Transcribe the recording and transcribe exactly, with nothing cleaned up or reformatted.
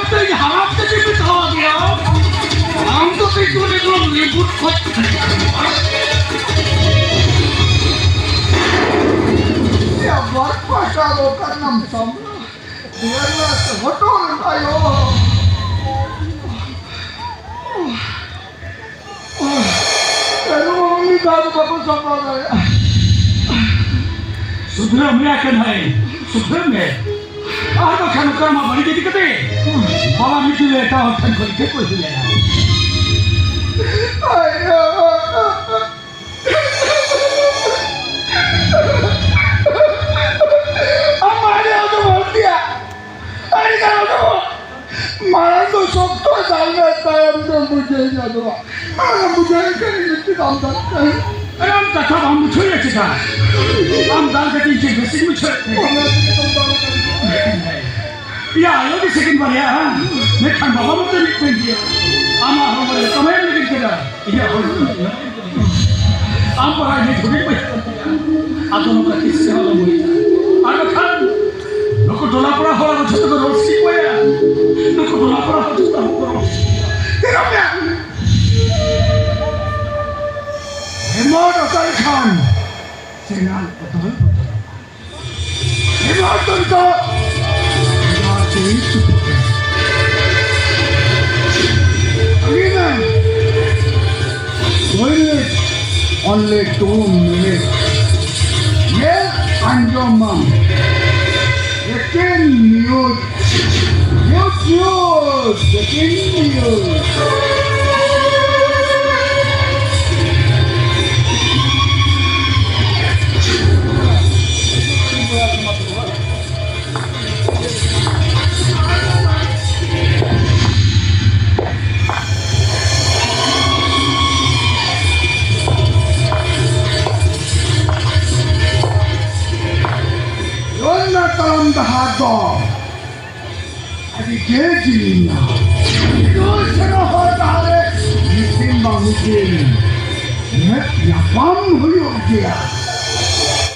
ᱛᱮ ᱦᱟᱨᱟᱯ ᱛᱮ ᱪᱮᱫ ᱯᱮ ᱛᱟᱣᱟ ᱜᱮᱭᱟ? ᱟᱢ ᱫᱚ ᱛᱤᱡᱩ ᱨᱮᱫᱚ ᱨᱤᱵᱩᱴ ᱠᱷᱚᱡ ᱟᱵᱟᱨ ᱯᱟᱴᱟ ᱫᱚ ᱠᱟᱱᱟᱢ ᱥᱟᱢᱱᱟ᱾ ᱫᱮᱭᱟ ᱨᱮᱱᱟᱜ ᱦᱚᱴᱚᱜ ᱨᱮᱱᱟᱜ ᱟᱭᱳ᱾ ᱟᱨ ᱩᱱᱤ ᱫᱟᱜ ᱵᱟᱠᱚ ᱥᱟᱯᱷᱟ ᱫᱟᱲᱮᱭᱟᱜᱼᱟ᱾ ᱥᱩᱫᱷᱨᱟᱹᱜ ᱢᱮ ᱠᱟᱱᱟᱭ, ᱥᱩᱫᱷᱨᱟᱹᱜ ᱢᱮ᱾ ᱟᱨ ᱵᱟᱠᱷᱟᱱ ᱱᱚᱝᱠᱟ ᱢᱟ ᱵᱟᱹᱲᱤᱡ ᱤᱫᱤ ᱠᱟᱛᱮ ᱵᱟᱵᱟ ᱢᱤᱫ ᱫᱤᱱ ᱮᱴᱟᱜ ᱦᱚᱲ ᱴᱷᱮᱱ ᱠᱷᱚᱱ ᱤᱛᱟᱹ ᱠᱚᱭ ᱦᱩᱭ ᱟᱭᱟ᱾ ᱟᱢ ᱟᱹᱰᱤ ᱟᱸᱴ ᱮᱢ ᱵᱷᱚᱨᱛᱤᱭᱟ᱾ ᱟᱹᱰᱤ ᱜᱟᱱ ᱩᱰᱩᱠᱚᱜ᱾ ᱢᱟᱲᱟᱝ ᱫᱚ ᱥᱚᱠᱛᱚ ᱫᱟᱞ ᱢᱮ, ᱛᱟᱭᱚᱢ ᱛᱮ ᱵᱩᱡᱷᱟᱹᱣ ᱧᱟᱢᱚᱜᱼᱟ᱾ ᱢᱟᱲᱟᱝ ᱵᱩᱡᱷᱟᱹᱣ ᱠᱟᱹᱱᱟᱹᱧ, ᱪᱮᱫᱟᱜ ᱮᱢ ᱫᱟᱞ ᱠᱟᱱᱟ? ᱟᱨ ᱟᱢ ᱠᱟᱛᱷᱟ ᱵᱟᱢ ᱵᱩᱡᱷᱟᱹᱣ ᱮᱫᱟ ᱪᱮᱫᱟᱜ? ᱟᱢ ᱫᱟᱞ ᱠᱟᱛᱮ ᱪᱮᱫ ᱵᱮᱥᱤᱧ ᱵᱩᱡᱷᱟᱹᱣᱮᱫ ᱛᱮ? ᱚᱱᱟ ᱛᱮᱜᱮ ᱛᱚᱢ ᱫᱟᱞ ᱠᱟᱱᱟ᱾ ᱭᱟ, ᱟᱭᱳ ᱜᱮ ᱥᱮᱠᱮᱱᱰ ᱵᱟᱨᱭᱟ, ᱦᱟᱝ? ᱢᱮᱱᱠᱷᱟᱱ ᱵᱟᱵᱟ ᱢᱚᱛᱚ ᱢᱤᱫᱴᱮᱱ ᱜᱮᱭᱟ᱾ ᱟᱢᱟᱜ ᱦᱚᱲᱢᱚ ᱨᱮ ᱠᱟᱢᱟᱭᱮᱢ ᱞᱟᱹᱜᱤᱫ ᱠᱮᱫᱟ᱾ ᱤᱧᱟᱹᱜ ᱦᱚᱲᱢᱚ ᱨᱮ ᱟᱢ ᱯᱟᱲᱦᱟᱣ ᱤᱧ ᱦᱩᱰᱤᱧ ᱵᱚᱭᱦᱟ ᱠᱟᱱ ᱛᱤᱧᱟ᱾ ᱟᱫᱚ ᱱᱚᱝᱠᱟ ᱛᱤᱥ ᱨᱮᱦᱚᱸ ᱟᱞᱚᱢ ᱦᱩᱭᱩᱜᱼᱟ᱾ ᱟᱨ ᱵᱟᱠᱷᱟᱱ ᱱᱩᱠᱩ ᱴᱚᱞᱟ ᱯᱟᱲᱟ ᱦᱚᱲ ᱟᱵᱚ ᱡᱷᱚᱛᱚ ᱠᱚ ᱨᱚᱲ ᱥᱤᱫ ᱠᱚᱣᱟ᱾ ᱱᱩᱠᱩ ᱴᱚᱞᱟ ᱯᱟᱲᱟ ᱦᱚᱲ ᱡᱷᱚᱛᱚ ᱟᱵᱚ ᱠᱚ ᱨᱚᱲ ᱥᱤᱫ ᱠᱚᱣᱟ᱾ ᱛᱤᱱᱟᱹᱜ ᱢᱮ? ᱦᱮᱢᱚᱱ ᱚᱠᱟᱨᱮ ᱠᱷᱟᱱ ᱥᱮᱸᱜᱟᱞ ᱚᱛᱚᱞ ᱵᱚᱛᱚᱞ᱾ ᱦᱮᱢᱚᱱ ᱫᱚ ᱱᱤᱛᱚᱜ ᱡᱟᱦᱟᱸ ᱛᱮ ᱪᱩᱯᱩᱜ ᱮᱱᱟ᱾ ᱟᱹᱰᱤ ᱜᱟᱱ Wait, only two minutes. ᱧᱮᱞ ᱟᱸᱡᱚᱢᱟᱢ᱾ Breaking news. News, news. Breaking news. ᱱᱚᱣᱟ ᱨᱮᱱᱟᱜ ᱛᱟᱲᱟᱢ ᱰᱟᱦᱟᱨ ᱫᱚ ᱟᱹᱰᱤ ᱜᱮ ᱡᱤᱞᱤᱧᱟ᱾ ᱱᱩᱭ ᱥᱮᱱᱚᱜ ᱦᱚᱨ ᱰᱟᱦᱟᱨ ᱨᱮ ᱢᱤᱫ ᱫᱤᱱ ᱵᱟᱝ ᱢᱤᱫ ᱫᱤᱱ ᱢᱮᱫ ᱧᱟᱯᱟᱢ ᱦᱩᱭᱩᱜ ᱜᱮᱭᱟ᱾